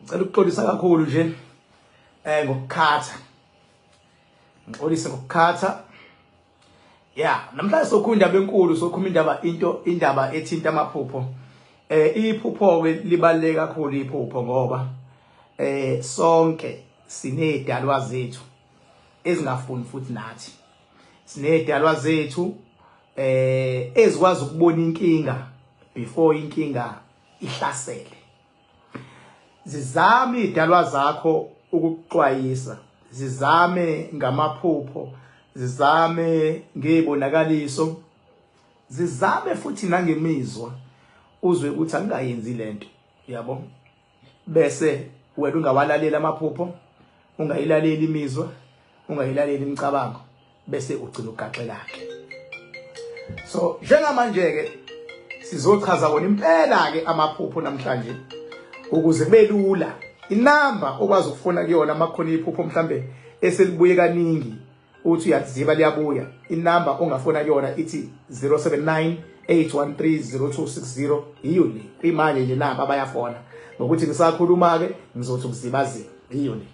Ngicela ukuxolisa kakhulu nje ngokukhatha. Ngixolise ngokukhatha. Yeah, namhlanje sokhuluma indaba enkulu, sokhuluma indaba into indaba ethinta amaphupho. Iphupho ke libaluleke kakhulu iphupho ngoba sonke sinezidalwa zethu ezingafuni futhi nathi. Sinezidalwa zethu ezikwazi ukubona inkinga before inkinga ihlasele. Zizame idalwa zakho ukukuxwayisa, zizame ngamaphupho, zizame ngezibonakaliso, zizame futhi nangemizwa uzwe ukuthi angingayenzi lento, yabo. Bese wena ungawalaleli amaphupho, ungayilaleli imizwa, ungayilaleli imicabango, bese ugcina ugaxelake. So njengamanje ke sizochaza wona impela ke amaphupho namhlanje ukuze kube lula. Inamba okwazi ukufona kuyona makukhona iphupho mhlambe eselibuye kaningi uthi uyaziba liyabuya, inamba ongafona kuyona ithi 079 813 0260. Yiyo le kwimanje nje namba abayafona ngokuthi ngisakhuluma ke ngizothi ukuzibaziba, yiyo le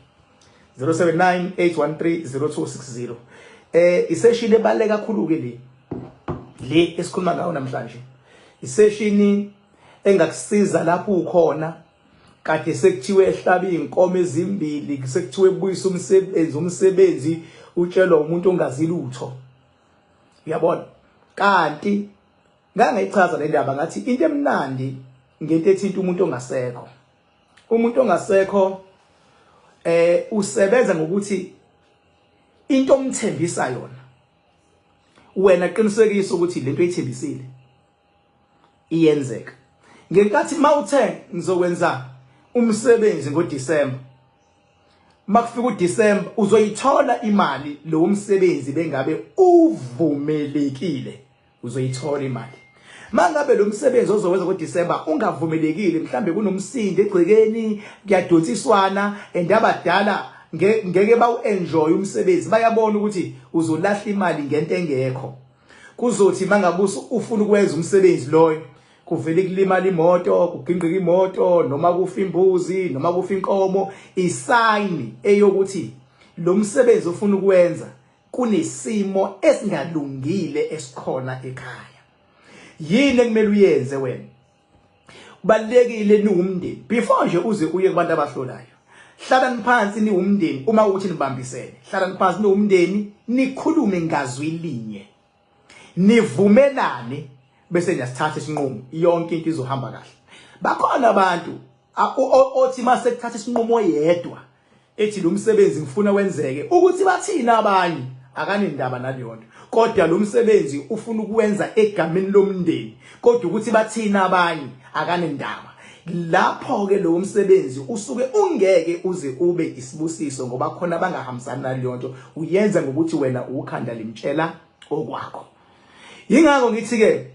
079 813 0260. Isession ebaluleke kakhulu ke le esikhuluma ngayo namhlanje, isession engakusiza lapho ukhona kade sekuthiwe ehlaba izinkomo ezimbili, sekuthiwe ebuyisa umsebenzi utshelwa umuntu ongazi lutho, uyabona. Kanti ngangichaza le ndaba ngathi into emnandi ngento ethinta umuntu ongasekho. Umuntu ongasekho usebenza ngokuthi into omthembisa yona wena qinisekisa ukuthi lento oyithembisile iyenzeka. Ngenkathi mawuthe ngizokwenza umsebenzi ngoDecember, makufika uDecember uzoyithola imali lo msebenzi bengabe uvumelekile, uzoyithola imali. Mangabe lo msebenzi ozowenza ngoDecember ungavumelekile, mhlambe kunomsindo egcekeni, kuyadonsiswana and abadala ngeke bawu-enjoy umsebenzi, bayabona ukuthi uzolahla imali ngento engekho. Kuzothi mangabe ufuna ukwenza umsebenzi loyo kuvele kulimala imoto, kugingqika imoto, noma kufa imbuzi, noma kufa inkomo, isayini eyokuthi lo msebenzi ofuna ukwenza kunesimo esingalungile esikhona ekhaya. Yini ekumele uyenze wena? Kubalulekile niwumndeni before nje uze uye kubantu abahlolayo, hlalani phansi niwumndeni. Uma ukuthi nibambisene, hlalani phansi niwumndeni, nikhulume ngazwi linye, nivumelane, bese niyasithatha isinqumo, yonke into izohamba kahle. Bakhona abantu othi mase kuthatha isinqumo yedwa ethi lo msebenzi ngifuna wenzeke, ukuthi bathini abanye akanendaba naleyo nto, kodwa lo msebenzi ufuna ukuwenza egameni lomndeni, kodwa ukuthi bathini abanye akanendaba. Lapho ke lo msebenzi usuke ungeke uze ube isibusiso ngoba khona abangahambisani naleyo nto, uyenza ngokuthi wena ukhanda limtshela okwakho. Yingakho ngithi ke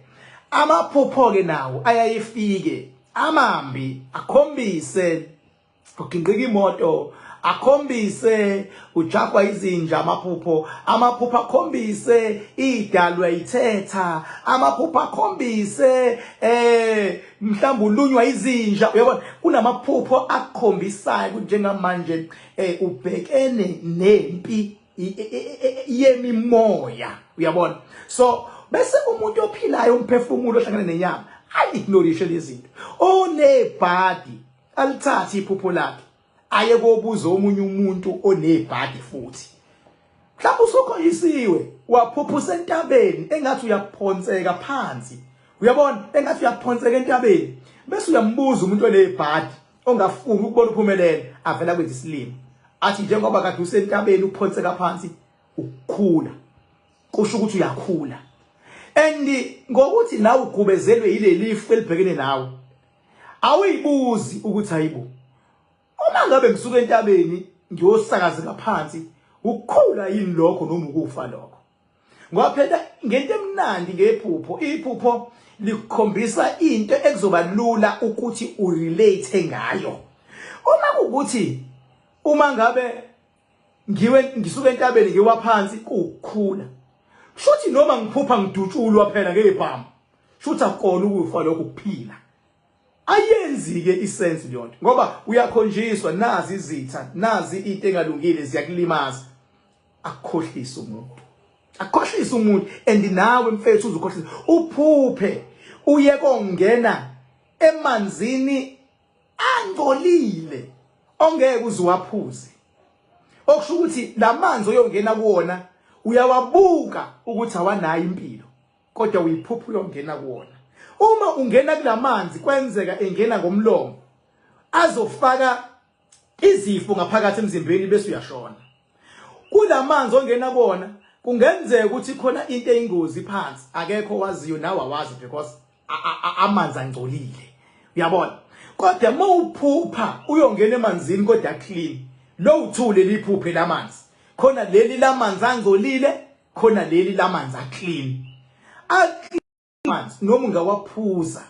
amaphupho ke nawo ayayifike amambi akhombise uginqika imoto, akhombise ujagwa izinja, amaphupho akhombise idalwa ithetha, amaphupho akhombise mhlawumbe ulunywa izinja, uyabona. Kunamaphupho akhombisayo njengamanje ubhekene nempi yemimoya, uyabona. So bese umuntu ophilayo umphefumulo ohlangene nenyama ayi-ignorishe lezi zinto, onebhadi alithathe iphupho lakhe aye kobuza omunye umuntu onebhadi futhi. Mhlawumbe usukhonjisiwe waphupha usentabeni engathi uyaphonseka phansi, uyabona, engathi uyaphonseka entabeni, bese uyambuza umuntu onebhadi ongafuni ukubona uphumelele, avela kwenza isilima athi njengoba kade usentabeni uphonseka phansi ukukhula kusho ukuthi uyakhula. And ngokuthi nawe ugubezelwe yilelifu elibhekene nawe, awuyibuzi ukuthi hayibo, uma ngabe ngisuka entabeni ngiyosakazeka phansi, ukukhula yini lokho noma ukufa lokho? Ngoba phela ngento emnandi ngephupho, iphupho likukhombisa into ekuzoba lula ukuthi urelate ngayo. Uma kuwukuthi uma ngabe ngiwe ngisuka entabeni ngiwa phansi kukhula, kushuthi noma ngiphupha ngidutshulwa phela ngebhamu, shuthi akukona ukufa lokho, ukuphila. Ayenzi ke isense leyo nto ngoba uyakhonjiswa nazi izitha, nazi into engalungile ziyakulimaza. Akukhohlisa umuntu. Akukhohlisa umuntu and nawe mfethu uzukhohlisa. Uphuphe uye kongena emanzini angcolile ongeke uziwaphuze. Okusho ukuthi lamanzi oyongena kuwona uyawabuka ukuthi awanayo impilo. Kodwa uyiphupha uyongena kuwona. Uma ungena kulamanzi kwenzeka engena ngomlomo azofaka izifo ngaphakathi emzimbeni bese uyashona. Kulamanzi ongena kuwona kungenzeka ukuthi khona into eyingozi phansi akekho waziyo nawe awazi because amanzi angcolile. Uyabona? Kodwa mawuphupha uyongena emanzini kodwa clean. Lo uthule liphuphe lamanzi. Khona leli lamanzi angcolile khona leli lamanzi aclean amanzi noma ungawaphuza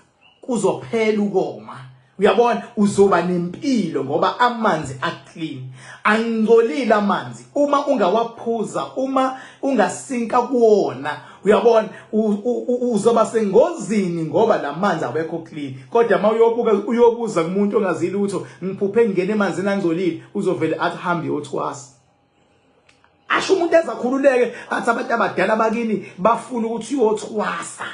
kuzophela ukoma uyabona uzoba nempilo ngoba amanzi aclean angcolile amanzi uma ungawaphuza uma ungasinka kuwona uyabona uzoba sengozini ngoba lamanzi awekho clean kodwa uma uyobuka uyobuza kumuntu ongazi lutho ngiphuphe ngingena emanzini angcolile uzovele athi hambe uyothwasa asho umuntu ezakhululeke athi abantu abadala bakini bafuna ukuthi uyothwasa.